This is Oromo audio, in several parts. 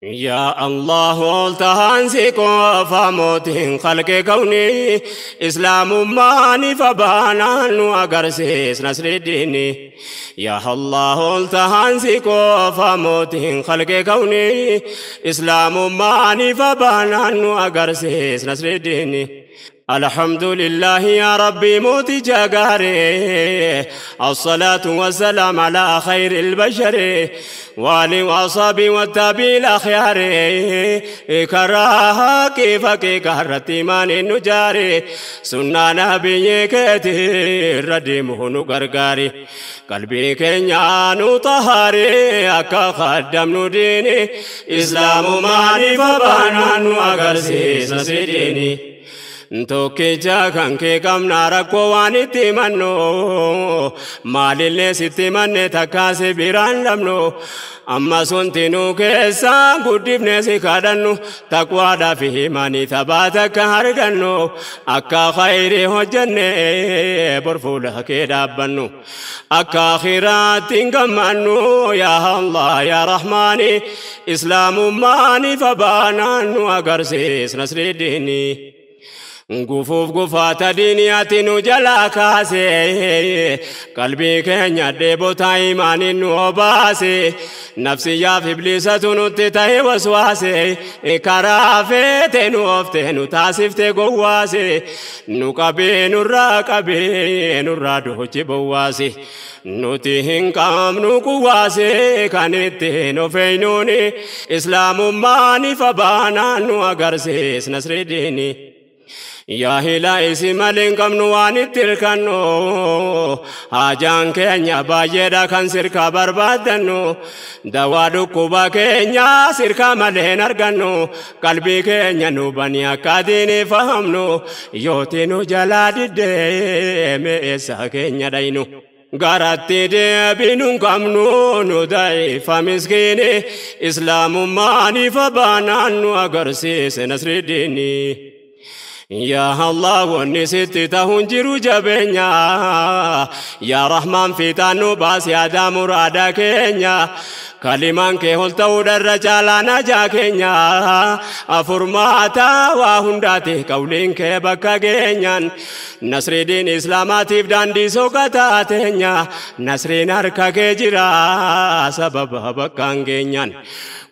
يا الله التهانسي كوفا موتين خلق كوني إسلام ماني فبانا وأقرسيس نصر الدين يا الله التهانسي كوفا موتين خلق كوني إسلام ماني فبانا وأقرسيس نصر الدين الحمد لله يا ربي موتي جاقاري الصلاة والسلام على خير البشر والي وأصحابي والتابعين الأخيار كراها كيف كهرتي من النجاري سنة نبي كثير رديمه نقرقاري قلبي كنيا نطهاري أكا خدم نديني إسلام ماني فبانا وأقرسيس نسيديني Tokkicha kan kee qabna rakkoo waan itti himannu maalillee sitti himanne takkaasi biraan dhabnu amma sunti nu keessa guddifnee si kadhannu taqwaadhaa fi himanii taphaa takka argannu akka khayrii hojjenne bor fuula kee dhaabbannu akka akhiraatti hin gammannu yaa Allah yaa Rahmaani islaamummaan ifa baanaan nu agarsiis nasri diinii. Gufuuf gufaata diiniyaatti nu jalaa kaase qalbii keenya dheebotaa imaaniin nu obaase nafsiyyaaf ibliisatu nutti ta'e waswaase karaa feete nu oofte nu taasifte gowwaase nu qabee nurraa qabee nurraa dochi bowwaase nuti hin qabnu kuwaase kan ittiin of eenyuuni islaamummaan ifa baanaan nu agarsiis nasri diinii. Yaa hilaa isi malee hin qabnu waan itti hirkannu haajaan keenya baay'eedha kan sirkaa barbaaddannu dawaa dhukkuba keenya sirkaa malee hin argannu qalbii keenya nu bani akka diinii fahamnu yooti nu jalaa diddee meeshaa keenya dhaynu. Garatti deebinu hin qabnu nu da'ifa miskiini islaamummaan ifa baanaan nu agarsiise nasri diinii. يا الله ونسيت تهنجر جبنيا يا رحمن في تانو باس يا دامر كينيا كلمان كهول تود الرجال نجا كينيا أفرماتا وهنداتي قولين كبكا كينيا نصر دين إسلاماتي بداندي سوكتا تينيا نصر ناركا كجرا سبب بكان كينيا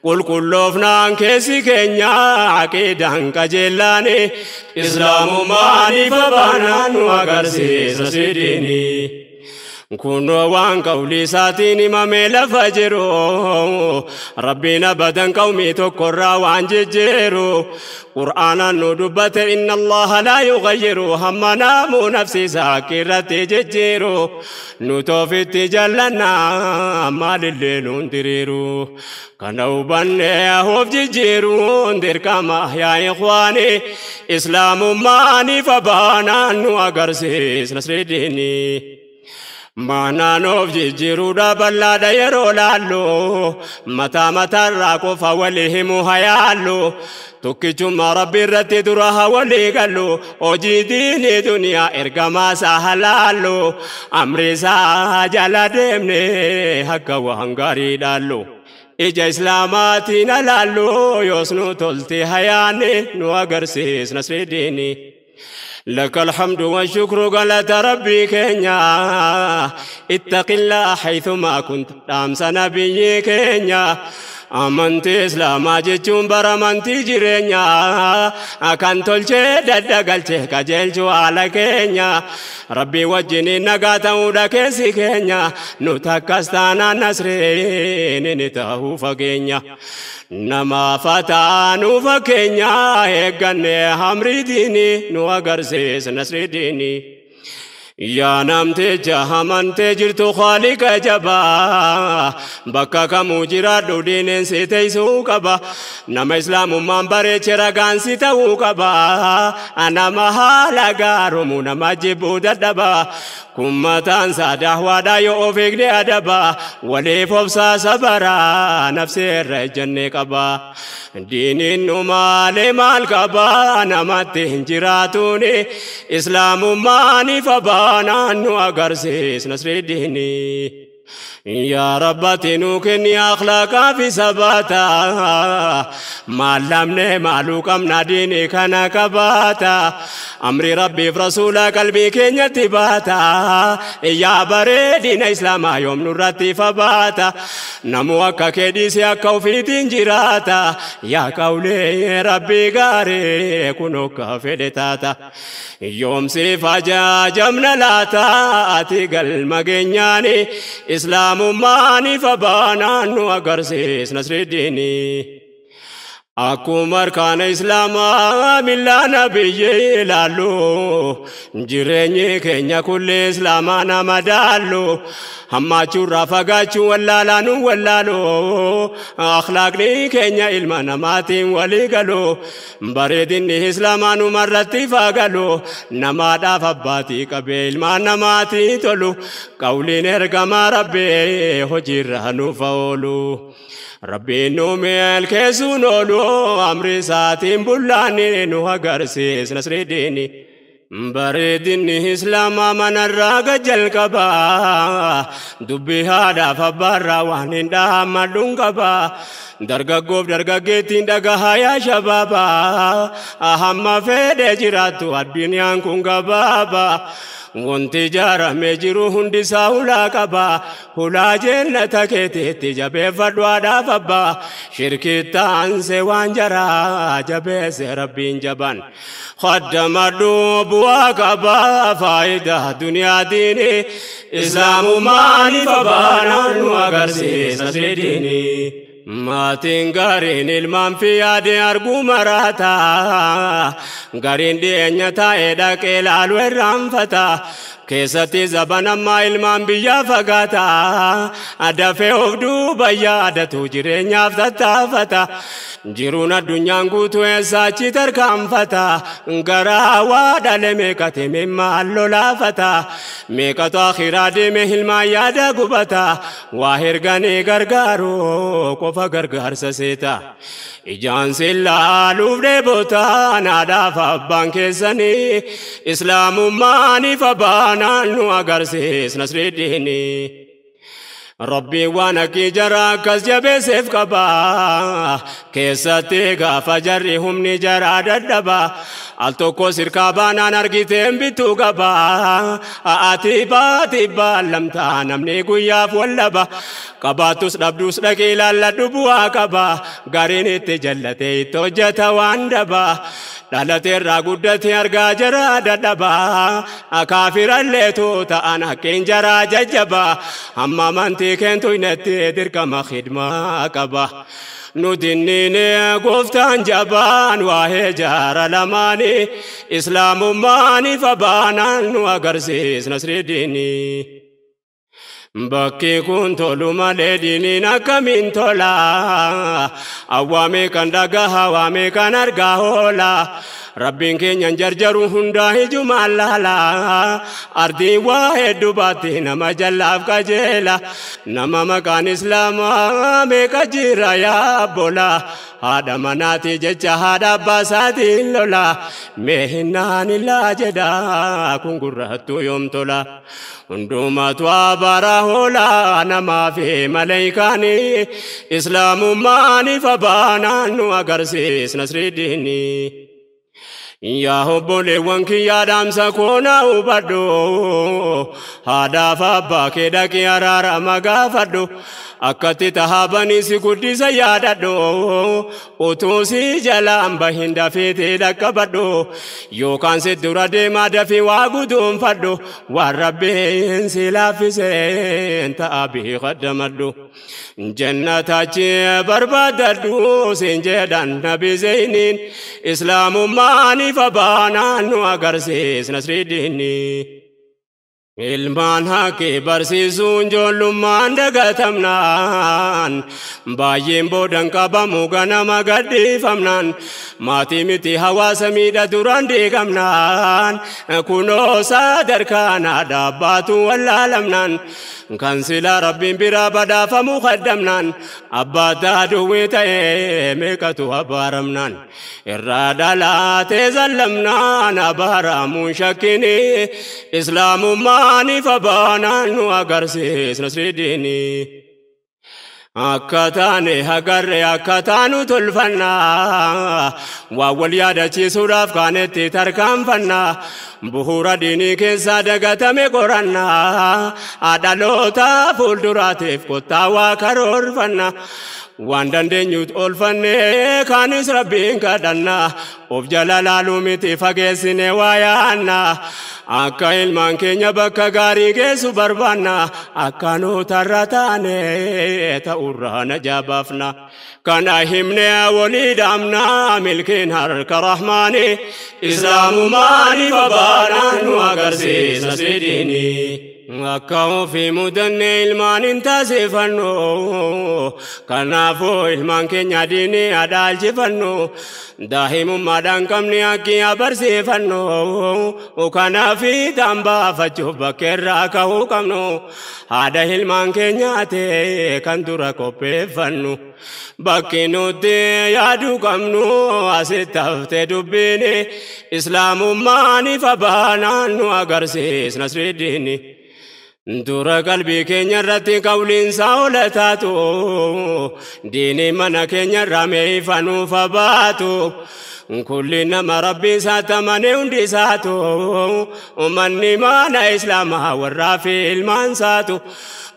Qulqulloofnaan keessi keenya aqiidaan qajeellaani islaamummaan ifa baanaan nu agarsiisa sidiini. Kunoo waan qawlii isaatiin himamee lafa jiru Rabbiin abadan qawmii tokkorraa waan jijjiiru Qur'aanaan nu dubbate inna Allaha laa yughayyiru hamma namuu nafsi isaa irratti jijjiiru nu toofitti jallannaa maalillee nuun diriiru kana hubannee of jijjiiruun dirqama yaa ikhwaani islaamummaan ifa baanaan nu agarsiis nasri diinii. Maanaan of jijjiiruudha bal'aadha yeroo laallu mataa mataarraa qofa walii himu hayaallu tokkichummaa rabbi irratti dura haa walii gallu hojii diinii duniyaa ergamaa isaa halaallu amri isaa jala deemne akka waan gaarii dhaallu. Ija islaamaatiin alaallu yoos nu tolti hayaanne nu agarsiis nasri diinii. لك الحمد والشكر قالت ربي كينيا اتق الله حيثما كنت دامس نبي كينيا amantii islaamaa jechuun bara amantii jireenyaa kan tolchee daddagalchee qajeelchuu haala keenya rabbii wajjiniin nagaa ta'uudha keessi keenya nuti akkas taanaan nasriin ni ta'uu fageenya. Nama fataanuu fakkeenya eegganne hamri diinii nu agarsiis nasri diinii. Yaa namticha amantee jirtu Khaaliqa jabaa bakka kamuu jiraadhu diineen si teessuu qaba nama islaamummaan bareeche ragaan si ta'uu qaba nama haala gaarumuu nama jibbuu dadhaba kun mataan isaa dahwaadhaa yoo of eegne adaba waliif obsaa sabaraa nafsee irra ejjennee qaba diiniin nu maalee maal qaba namatti hin jiraatuuni islaamummaan ifa baanaan nu agarsiis nasri diinii. Yaa Rabbati nuu kenni akhlaaqaa fi sabaata maal lamne maaluu qabna diinii kana qabaata amri rabbiif rasuula qalbii keenyatti baata yaa bareedina islaamaa yoom nurratti fabaata namu akka kee dhiise akka ofiitiin jiraata yaa qawlee rabbii gaarii kun akka fedhe taata yoom siif ajaajamna laata ati galma geenyaani islaamummaan ifa baanaan nu agarsiis nasridiini. Akkuma arkaana islaamaa millaa nabiyyi ilaallu jireenyi keenya kulli islaamaa nama daallu hammaachuurraa fagaachuu wallaalaa nu wallaalu akhlaaqni keenya ilma namaatiin walii galu bareedinni islaamaa numarratti fagalu namaadhaaf abbaatii qabee ilmaan namaatii tolu qawliin ergamaa rabbii hojiirra nuuf oolu. Rabbiin nu milkeessuun oolu amri isaatiin bullaanni nu agarsiis nasridiini. Bareedinni islaamaa manarraa jalqaba dubbii haadhaaf abbaarraa waan hin dhaammadhuun qaba dargaggoof dargaggeettiin dhagahaa yaa shabaaba hamma fedhe jiraattu addunyaan kun gabaaba. Wanti ijaaramee jiru hundisaa hulaa qaba hulaa jennata keetiitti jabeeffadhu haadhaaf abbaa shirkitaansee waan jaraa jabeesse rabbiin jaban khaddamadhu bu'aa qaba faayidaa duniyaa diini islaamummaan ifa baanaan nu agarsiisa sidiini. Maatiin gaariin ilmaan fi yaadee arguu maraata gariin dhiyeenya taa'ee dhaqee ilaalu irraanfata keessatti zaban ammaa ilmaan biyyaa fagaata dafee of duuba yaadatu jireenyaaf tattaafata jiruun addunyaan guutuu eessaa achi tarkaanfata garaa waa dhale meeqate maal lolaafata meeqatu akhiraa deeme ilmaan yaada gubata waa herganii gargaaru qofa gargaarsa seeta ijaan si laaluuf dheebotaan haadhaaf abbaan keessanii islaamummaan ifa baanaan nu agarsiis nasridiini. Rabbiin waan akki jara akkas jabeesseef qaba keessatti gaafa jarri humni jaraa dadhaba al tokko sirkaa baanaan argiteen bituu qaba ati baati baallamtaa namni guyyaaf wallaba qabaattus dhabdus dhaqee ilaalladhu bu'aa qaba gariin itti jallatee itti hojjeta waan daba dhalateerraa guddate argaa jaraa dadhaba kaafiralleetu ta'an haqqiin jaraa jajjaba hamma amantii keentu inetti dirqama khidmaa qaba. Nuti inni gooftaan jabaan waa'ee jaara lamaanii islaamummaan ifa baanaan nu agarsiis nasridiini. Bakki kun tolu malee diiniin akkamiin tola awwaamee kan dhagaha waamee kan argaa oola Rabbiin keenyan jarjaru hundaa ijumaan laala ardii waa hedduu baatti nama jallaaf qajeela nama maqaan islaamaa meeqa jira yaa bola haadha manaati jecha haadha abbaa isaatiin lola mee hinnaan illaa jedha kun gurraattuu yoom tola hundumaatu abara hoolaa namaa fi maleeykaanii islaamummaan ifa baanaan nu agarsiis nasridiini. Yaa obboleewwan kiyyaa dhaamsa koonaa hubadhu haadhaaf abbaa kee dhaqii araarama gaafadhu akkatti tahaabanii si guddisa yaadadhu utuu si jalaan bahin dafiitii dhaqqabadhu yookaan si dura deemaa dafii waa guduunfadhu waan rabbiin si laaffiseen ta'a bii qaddamadhu jannatachi barbaadadhu siin jedhan nabi zeyniin islaamummaan ifa baanaan nu agarsiis nasridiini. Ilmaan haqqi barsiisuun ijoollummaan dagatamnaan baay'een boodan qabamu ganama gadhiifamnaan maatii miti hawaasa miidha duraan diigamnaan kunoo sadarkaan haadha abbaatu wallaalamnaan Kan silaa rabbiin biraa badhaafamuu kaddamnaan abbaa duwwii ta'ee meeqatu abaaramnaan irraa dhalaatee zallamnaan abaaramuun shakkini islaamummaan ifa baanaan nu agarsiis nasridiini. Akka taane agarre akka taanu tolfannaa waa wal yaadachiisuudhaaf kaanetti tarkaanfannaa bu'uura diinii keessaa dagatame qorannaa dhaloota fuulduraatiif kottaa waa karoorfannaa waan dandeenyuut oolfannee kaanis rabbiin kadhannaa of jala laaluu miti fageessine waa yaannaa akka ilmaan keenya bakka gaarii geessu barbaanna akka nuutarra taane ta'urraa na jabaafna kana himne walii dhaamna milkiin harka rahmaani islaamumaan ifa baanaan nu agarsiisa sidiini. Akka ofii mudanne ilmaan hin taasifannu kanaafuu ilmaan keenya diinii adaalchifannu daa'imummaadhaan qabni akki abarsiifannu kanaafii baafachuuf bakkeerraa kahuu qabnu haadha ilmaan keenyaate kan dura qopheeffannu bakki nuti yaaduu qabnu asitti haftee dubbiini islaamummaan ifa baanaan nu agarsiis nasridiini. Dura qalbii keenya irratti qawliinsaa ola taatu diinii mana keenya irraa mee ifa nuuf baatu kulli nama rabbi isaatti amanee hundi isaatu ummanni mana islaamaa warraa fi ilmaan isaatu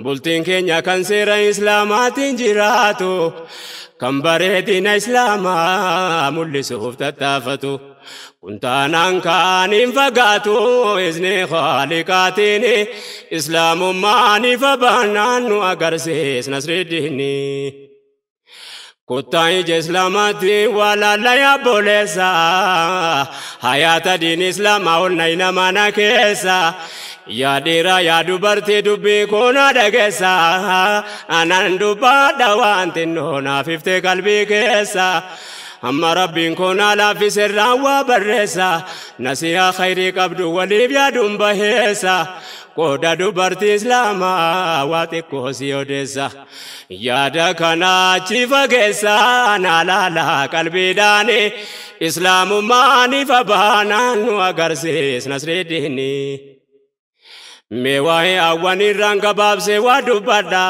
bultiin keenya kan seera islaamaatiin jiraatu kan bareedina islaamaa mul'isuuf tattaafatu. Kuntaanaan kaan hin fagaatu izni khaaliqaatiin islaamummaan ifa baanaan nu agarsiis nasridiini. Kottaa ija islaamaatti waa laalla yaabboleessa hayaata diin islaamaa ol nayina mana keessa. Yaa dhiiraa yaa dubartii dubbii koona dhageessa anaan dubbadha waan xinnoo naaf iftee qalbii keessa. Amma rabbiin koona laaffise irraan waa barreessa nasihaa khayrii qabdu waliif yaaduun baheessa qooda dubartii islaamaa waa xiqqoo si odeessa yaada kana achi fageessa naa laalaa qalbiidhaani islaamummaan ifa baanaan nu agarsiis nasridiini. Mee waa'ee hawwan irraan gabaabsee waa dubbadha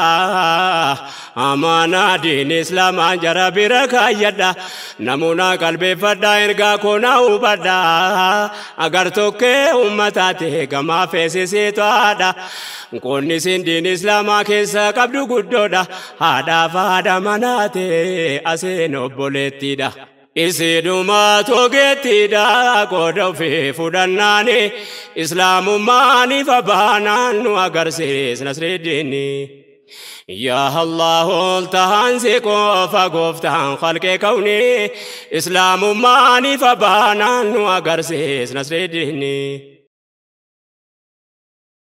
amaanaa diin islaamaa jara bira kaayyadha namoota qalbeeffadha ergaa koonaa hubadha agar tokkee uummataate gamaa feesisiitoodha qoonni isin diin islaamaa keessa qabdu guddoodha haadhaaf haadha manaate aseen obboleettiidha. Isiidhuma togeettiidha qooda ofii fudhannaani islaamummaan ifa baanaan nu agarsiis nasridiini. Yaa Allah ol tahaan si qofa gooftaan khalqee kawni islaamummaan ifa baanaan nu agarsiis nasridiini.